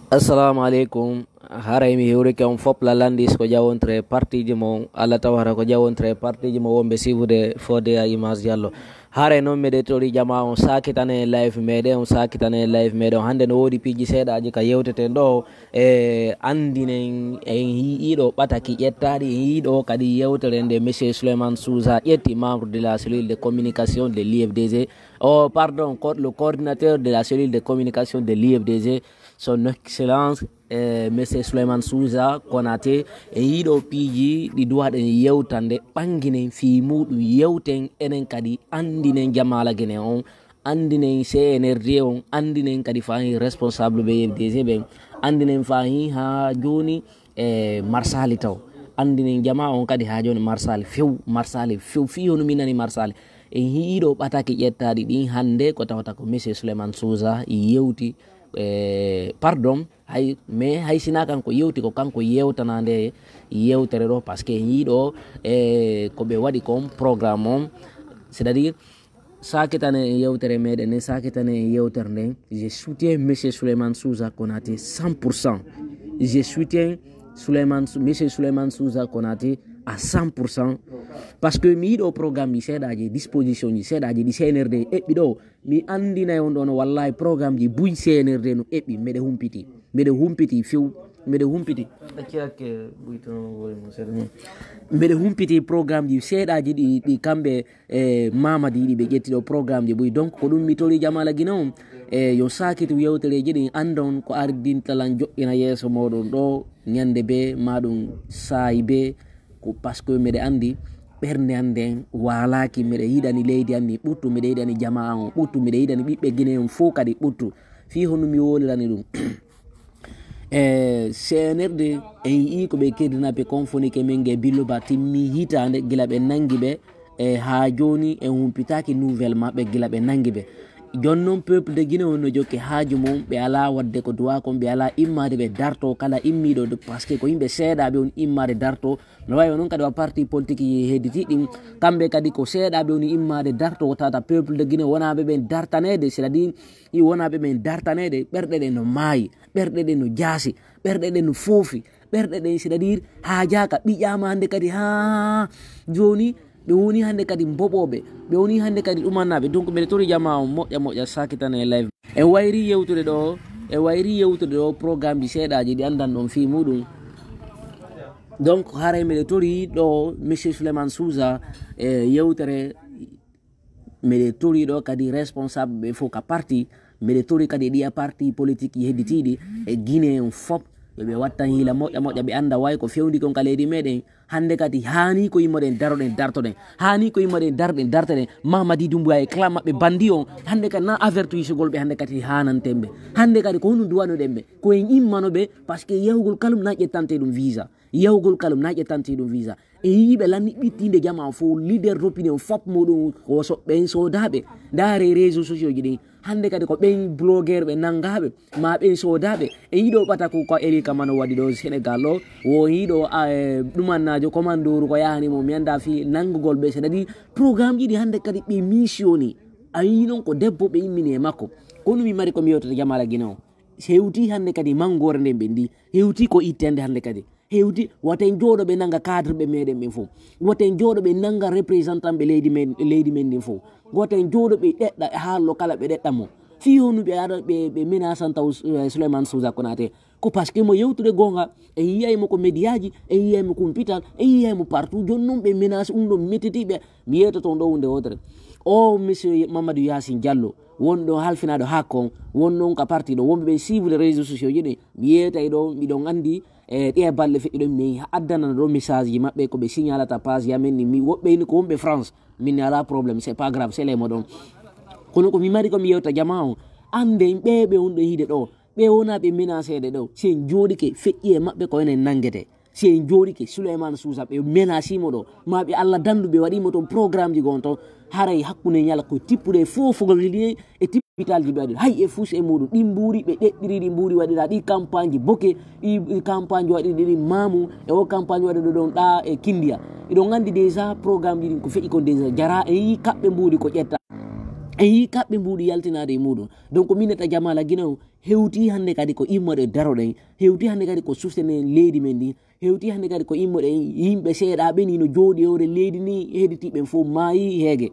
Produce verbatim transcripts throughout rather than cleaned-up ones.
Assalamu aleykum. Haray mi hiwrike on fop lalandis ko jawontre partiji mo, Allah tawata ko jawontre partiji mo wonɓe sifude fode a image Diallo. Haray noon meɗe tori jama on sakitane live meɗen, on sakitane live meɗen. Hannde no woodi piiji seeɗaji ka yewteten ɗo, e andinen en yiiɗo ɓataki ƴettaɗi, en yiiɗo kadi yewtere nde monsieur Souleymane Souza ƴetti, membre de la cellule de communication de l'I F D G, oh pardon, co-, le coordinateur de la cellule de communication de l'I F D G, son excellence, eh, monsieur Souleymane Souza Konaté, e yiiɗo piiji ɗi duwaɗen yewtande, ɓanginen fii muɗum, yewten enen kadi, andinen jamaala Gine on, andinen C N R D on, andinen kadi faahi responsable ɓe F D G ɓen, andinen faahi haa jooni e Marsali taw, andinen jama on kadi haa jooni Marsali few, Marsali few, fii hono mi nani Marsali. En yiiɗo ɓataki ƴettaɗi ɗin hannde ko tawata ko monsieur Souleymane Souza yewti, eh, pardon, hay, mais hay sina kanko yewti ko kanko yewtanande yewtere ɗo, parce que en yiiɗo, eh, ko ɓe waɗi kon programme on, c'est-à-dire sakitane e yewtere meɗen nden, sakitane e yewtere nden, je soutiens monsieur Souleymane Souza Konaté cent pour cent. Je soutiens Souleymane Sou-, monsieur Souleymane Souza Konaté à cent pour cent. Parce que mi yiiɗo programme ji seeɗaji, disposition ji seeɗaji ɗi C N R D eɓɓi ɗo, mi andinay on ɗon, wallahi programme ji buy C N R D no eɓɓi, mbeɗe humpiti, mbeɗe humpiti few, mbeɗe humpiti. Ɗacci hakke buy toon wori mo seeɗa ni. Mbeɗe humpiti programme ji seeɗaji ɗi, ɗi kamɓe e Mamadi ɗi ɓe ƴetti ɗo programme ji buy. Donc ko ɗum mi tori jamaala Gine on, e yo sakitu yewtereji ɗin, andon ko ardintalan joɗɗina yeeso moɗon ɗo ñande be, ma ɗum saayi be, ko parce que mbeɗe andi ɓernde an nden waalaki, mbeɗe yiɗani leydi an ndi ɓuttu, mbeɗe yiɗani jama an on ɓuttu, mbeɗe yiɗani ɓiɓɓe Gine on fof kadi ɓuttu. Fii hono mi wolirani ɗum. E C N R D, en yi'i ko ɓe kidnappé kon foni ke men ge Billo Ba timmi hitaande gila ɓe nangi ɓe, e haa jooni en humpitaaki nouvelle maɓɓe gila ɓe nangi ɓe. Jooni non peuple de Guinée on no jokke haaju mum, ɓe alaa waɗde ko duwa kon, ɓe alaa immaade ɓe darto kala immiiɗo, parce que ko yimɓe seeɗaaɓe on immaade darto. No wayi o non kadi wa parti politique hedditi ɗin, kamɓe kadi ko seeɗaaɓe on immaade darto, tata peuple de Guinée wonaaɓe ɓen dartaneede, c'est-à-dire i wonaaɓe ɓen dartaneede, ɓerɗe ɗen no maayi, ɓerɗe ɗen no jaasi, ɓerɗe ɗen no foofi, ɓerɗe ɗen, c'est-à-dire haajaaka, ɓiƴaama hannde kadi haa jooni, ɓe woni hannde kadi mboɓooɓe, ɓe woni hannde kadi ɗumannaaɓe. Donc mbeɗe tori jama on moƴƴa moƴƴa sakitane e live. En wayri yewtude ɗo, en wayri yewtude ɗo programme ji seeɗaaji ɗi anndan ɗon fii muɗum. Donc haray mbeɗe tori ɗo monsieur Souleymane Souza e yewtere, mbeɗe tori ɗo kadi responsable ɓe fof ka parti, mbeɗe tori kadi ɗiya parti politique hedditiiɗi e Guinée on fop, yo ɓe wattan hiila moƴƴa moƴƴa, ɓe annda way ko fewndi kon ka leydi meɗen. Hannde kadi haani ko yimmoɗen daroɗen dartoɗen, haani ko yimmoɗen darɗen dartoɗen. Mamadi Doumbouya e clan maɓɓe bandi on, hannde kadi na avertissugol ɓe, hannde kadi haananten ɓe. Hannde kadi ko honɗum duwanoɗen ɓe? Ko en immano ɓe, parce que yahugol kalum na ƴettante ɗum visa. Yahugol kalum na ƴettante ɗum visa. E yiiɓe lanni ɓittinde jama fof, leader d'opinion fop muɗum ko so-, ɓen soodaaɓe. Ndaare réseaux sociaux ji ɗin. Hannde kadi ko ɓen blogueur ɓe nangaaɓe, ma ɓen soodaaɓe. E yiɗo ɓata ko, ko Eri Kamano waɗi ɗo Sénégal ɗo. Wo yiɗo, a, e, ɗumannaajo commandeur ko yahani mo, mi annda fii nanngugol ɓe. C'est-à-dire programme ji ɗi hannde kadi ɓe missioni. A yii non ko debbo ɓe immini e makko. Kono mi mari ko mi yewtata jamaala Gine o. Hewti hannde kadi manngoore nden ɓe ndi. Hewti ko ittende hannde kadi. Hewti, waten jooɗo ɓe nanga cadre ɓe meɗen ɓen fof. Waten jooɗo ɓe nanga représentant ɓe leydi men, leydi men ndin fof. Waten jooɗo ɓe ɗeɗɗa e haallo kala ɓe ɗeɗɗa mo. Fii honu ɓe aɗa ɓe, ɓe menace an taw, eh, Souleymane Souza Konaté. Ko parce que mo yewtude goonga, e yiyay mo ko média ji, e yiyay mo kumpital, e yiyay mo partout. Jooni non ɓe menace, ɗum ɗon metiti ɓe. Mi yewta toon ɗo hunde wotere. O monsieur Mamadou Yacine Diallo, won ɗo halfinaaɗo hakko on, won noon ka parti ɗo, wonɓe ɓen suivre réseaux sociaux ji ɗin. Mi yewtay ɗo, miɗon anndi, e ɗe balɗe feƴƴuɗen, mi addanana ɗo message ji maɓɓe, ko ɓe signalata page ji amen ni, mi, woɓɓe ni ko wonɓe France, min alaa problème, c'est pas grave, c'est les moɗon. Kono ko mi mari ko mi yewta jama on, annden ɓe ɓe on ɗo yiide ɗo, ɓe wona ɓe menaceede ɗo, si en jooɗike feƴƴi e maɓɓe ko enen nanngete. Si en jooɗike Souleymane Souza ɓe menacimo ɗo, ma ɓe Allah dandu ɓe waɗimo toon programme ji gon toon, haray hakkunde ñala ko tippude foofugol liggey e tippitaalji ɓe waɗi. Hay e fuus e muɗum, ɗi mbuuri ɓe ɗeɗɗiri, ɗi mbuuri waɗira ɗi campagne ji boke, ɗi, ɗi campagne waɗi ɗi maamu, e o campagne waɗi ɗo ɗon ɗa e Kindiya. Iɗon anndi déjà programme ji ɗin ko feƴƴi kon déjà jara, en yii kaɓɓe mbuuri ko ƴetta. En yii kaɓɓe mbuuri yaltinaade e muɗum. Donc mineta jamaala Gine o, Hewti hannde kadi ko immoɗen daroɗen, hewti hannde kadi ko susten leydi men ndi, hewti hannde kadi ko immoɗen yimɓe seeɗa ɓen ino jooɗi e hoore leydi ndi, heediti ɓen fof maayi heege.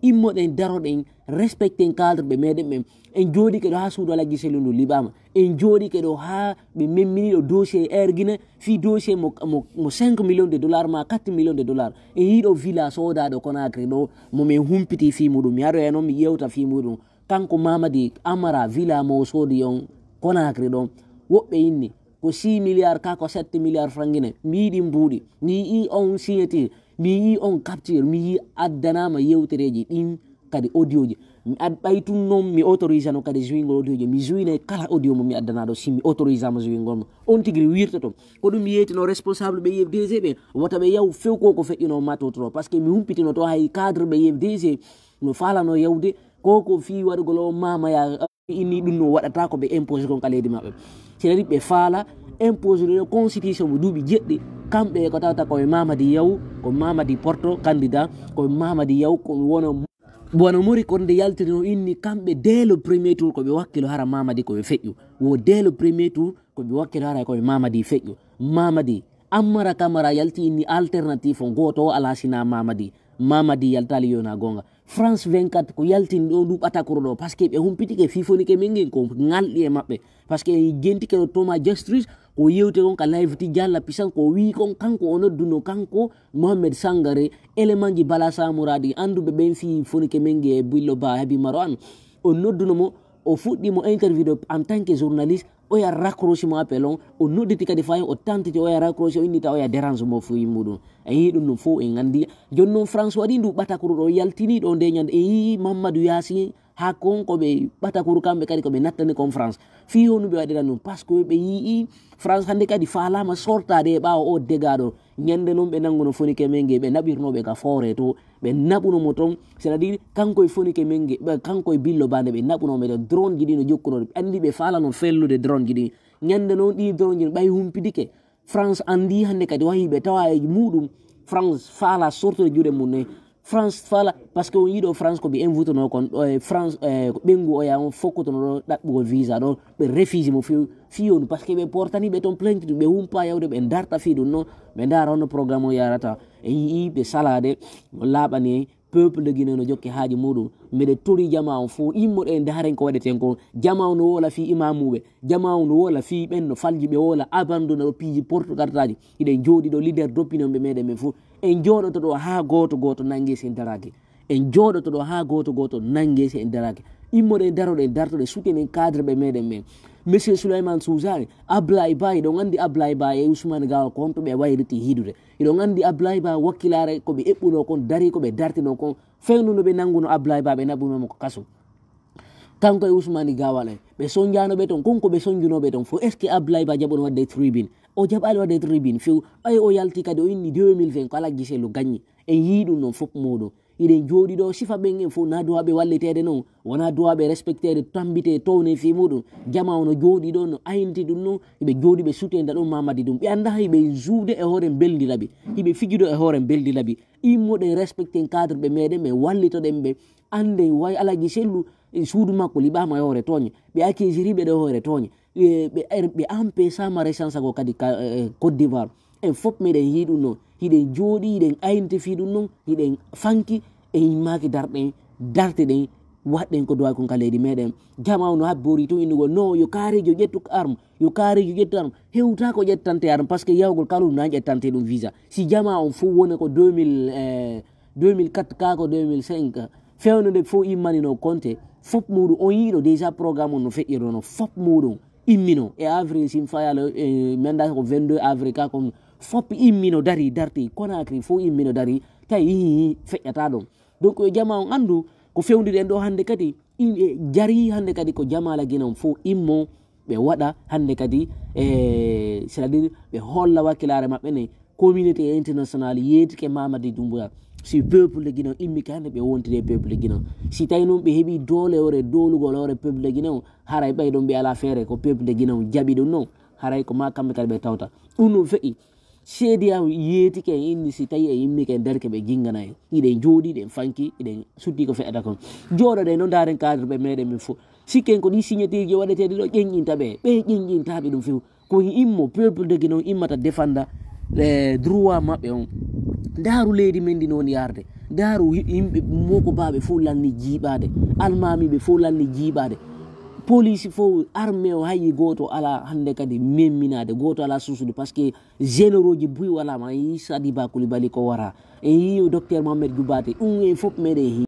Immoɗen daroɗen, respecten cadre ɓe meɗen ɓen. En jooɗike ɗo haa suudu Alhaji Sellu ndu liɓaama. En jooɗike ɗo haa ɓe memmini ɗo dossier Air Guinée, fii dossier mo, mo, mo cinq millions de dollars ma quatre millions de dollars. En yii ɗo villa soodaaɗo Conakry ɗo, mo min humpiti fii muɗum. Mi aroya noon mi ƴeewta fii muɗum. Kanko Mamadi Amara, villa mo o soodi on Conakry ɗon, woɓɓe inni ko six milliards, ka ko sept milliards franc Guinée. Mi yiɗi mbuuɗi. Mi yii on signature. Mi yii on capture. Mi yii addanaama yewtereeji ɗin kadi audio ji. Mi ad-, ɓay tun noon mi autorisano kadi jouingol audio ji. Mi jouinay kala audio mo mi addanaɗo si mi autorisama jouingol mo. On tigi wirtoto. Ko ɗum yeetino responsable ɓe I F D G ɓe. Wota ɓe yaw few ko ko feƴƴuno matotoro. Parce que mi humpitino to hay cadre ɓe I F D G no faalano yawde ko ko fii waɗugol o mamaya. Inni ɗum no waɗata ko ɓe imposé kon ka leydi maɓɓe. C'est-à-dire ɓe faala imposé ɗo constitution mo duuɓi jeɗɗi, kamɓe ko tawata koye Mamadi Yaw, ko Mamadi Porto candidat, ko Mamadi Yaw ko wona, wona mori kon nde yaltiri no inni kamɓe dès le premier tour ko ɓe wakkilo hara Mamadi ko ɓe feƴƴu. Wo dès le premier tour ko ɓe wakkilo hara ko ɓe Mamadi feƴƴu. Mamadi Ammara Kamara yalti inni alternative on gooto o alaa sina Mamadi. Mamadi yaltaali yona goonga. France vingt-quatre ko yaltini ɗo ndu ɓatakuru ɗo, parce que ɓe humpitike fii fonike men ngen ko ŋalɗi e maɓɓe. Parce que en jentike ɗo Thomas Gestrus, ko yewte kon ka live ti Jalla Puissant, ko wii kon kanko o nodduno kanko Mohamed Sangare, élément ji Bala Samouradi, annduɓe ɓen fii fonike men nge e Billo Ba Habi Maro an. O nodduno mo, o fuɗɗi mo interview ɗo en tant que journaliste, oya raccroché mo appel on, o nodditi kadi fayin, o tantiti oya raccroché, o innita oya dérange mo fo yimmuɗum. En yii ɗum ɗum fof en anndi. Jooni noon France waɗi ndu ɓatakuru ɗo yaltini ɗo nde ñande. En yii Mamadou Yacine haa kon ko ɓe ɓatakuru kamɓe kadi ko ɓe nattani kon France. Fii honno ɓe waɗira ɗum? Parce que ɓe yii France hannde kadi faalaama sortaade e ɓaawo o dégât ɗo. Ñande noon ɓe nannguno fonike men nge, ɓe naɓirno ɓe ka foore to, ɓe naɓuno mo toon, c'est-à-dire kanko e fonike men nge, ɓe, kanko e Billo Ba nde ɓe naɓuno mo toon, drone ji ɗi no jokkuno, ɓe anndi ɓe faalano fellude drone ji ɗi. Ñande noon ɗi drone ji ɓay humpidike, France anndi hannde kadi wayi ɓe tawa e muɗum, France faala sortude juuɗe mum ne. France faala, parce que on yiɗo France ko ɓe envutuno kon, ɗo e France, eh, ko ɓengu oya on fokkutuno ɗo ɗaɓɓugol visa ɗo, ɓe refuse mo few, fii on, parce que ɓe portani ɓe toon plainte, ɓe humpa yawde, ɓe darta fii ɗum no, ɓe ndaara honno programme o yarata. En yii ɓe salaade, no laaɓani en, peuple de Guinée no jokke haaji muɗum. Mbeɗe tori jama on fof, immoɗo e ndaaren ko waɗeten ko. Jama on no woola fii imamuɓe, jama on no woola fii ɓen no falji ɓe woola abandona ɗo piiji portugal taji. Hiɗen jooɗi ɗo leader d'opinion ɓe meɗen ɓen fof. En jooɗoto ɗo haa gooto gooto nannge si en daraaki. En jooɗoto ɗo haa gooto gooto nannge si en daraaki. Immoɗen daroɗen dartoɗen soutenen cadre ɓe meɗen ɓen. Monsieur Souleymane Souzani, Ablaye Ba, eɗon anndi Ablaye Ba e Ousmane Gawa ko honto ɓe wayriti hiidude. Eɗon anndi Ablaye Ba wakkilaare ko ɓe eɓɓuno kon, dari ko ɓe dartino kon. Fewndo no ɓe nannguno Ablaye Ba, ɓe naɓuno mo ko kaso. Kanko e Ousmane Gawa en, ɓe sonjano ɓe toon, kon ko ɓe sonjuno ɓe toon fof. Est-ce que Ablaye Ba jaɓuno waɗde tribune? O jaɓaali waɗde tribune few. Ɓay o yalti kadi o inni deux mille vingt ko Alhaji Sellu gañi. En yii ɗum noon fof muɗum. Hiɗen jooɗi ɗo sifa ɓen en fof na duwaɓe walliteede noon, wona duwaɓe respecteede, tambite, towne fii muɗum. Jama o no jooɗi ɗo no aynti ɗum noon, hiɓe jooɗi ɓe sutenda ɗum Mamadi ɗum. Ɓe annda hay ɓe juude e hoore mbelndi laɓi. Hiɓe fijude e hoore mbelndi laɓi. Immoɗen respecten cadre ɓe meɗen, ɓe wallitoɗen ɓe. Annden way Alhaji Sellu, e suudu makko liɓaama e hoore tooñe. Ɓe accusiri ɓe ɗo hoore tooñe. E ɓe, er, ɓe empêchama recense ko kadi ka, eh, Côte d'Ivoire. En fof meɗen yii ɗum noon. Hiɗen jooɗi, hiɗen aynti fii ɗum noon, hiɗen fanki, en immaaki darɗen, dartiɗen, waɗɗen ko duwaay kon ka leydi meɗen. Jama o no habbori tun innugol, non, yo kaarijo ƴettu arme, yo kaarijo ƴettu arme. Hewta ko ƴettante arme, parce que yahugol kala ɗum na ƴettante ɗum visa. Si jama on fof woni ko deux mille, eh, deux mille quatre ka ko deux mille cinq, fewndo nde fof immanino compte, fof muɗum on yiino déjà programme on no feƴƴirono, fof muɗum immino e avril, si mi fayalo, e mi annda ko vingt-deux avril ka kon, fof immino dari, darti, Conakry fof immino dari, tawi hihi feƴƴata ɗon. Donc yo jama on anndu ko fewndiri en ɗo hannde kadi, i-, e jari hannde kadi ko jama la Guinée on fof immo, ɓe waɗa hannde kadi, e, c'est-à-dire ɓe holla wakkilaare maɓɓe ne, communauté internationale yeetike Mamadi Doumbouya. Si peuple de Guinée immike hannde, ɓe wontide e peuple de Guinée. Si tawi noon ɓe heɓi doole hoore, doolugol hoore peuple de Guinée on, haray ɓay ɗon ɓe alaa feere ko peuple de Guinée on jaɓi ɗum noon. Haray ko ma kamɓe kadi ɓe tawta. Ɗum no feƴƴi. Seedi a yeetike en inni si tawi en immike en darke ɓe jingana en. Hiɗen jooɗi, ɗen fanki, hiɗen sutti ko feƴata kon. Jooɗoɗen ɗo ndaaren cadre ɓe meɗen min fof. Sikken ko ɗi signature ji waɗeteeɗi ɗo ƴenƴinta ɓe, ɓe ƴenƴintaaɓe ɗum few. Ko immo peuple de Guinée on immata défenda e droit maɓɓe on. Daaru leydi men ndi no woni yarde. Daaru yimɓe moko baaɓe fof lanni jiiɓaade. Almaamiiɓe fof lanni jiiɓaade. Police fof, armée o, hayi gooto alaa hannde kadi memminaade, gooto alaa suusude, parce que généraux ji buy walaa ma. En yii Sadiba Koulibaly ko wara, en yii docteur Mohamed Djoubate, ɗum en fof meɗen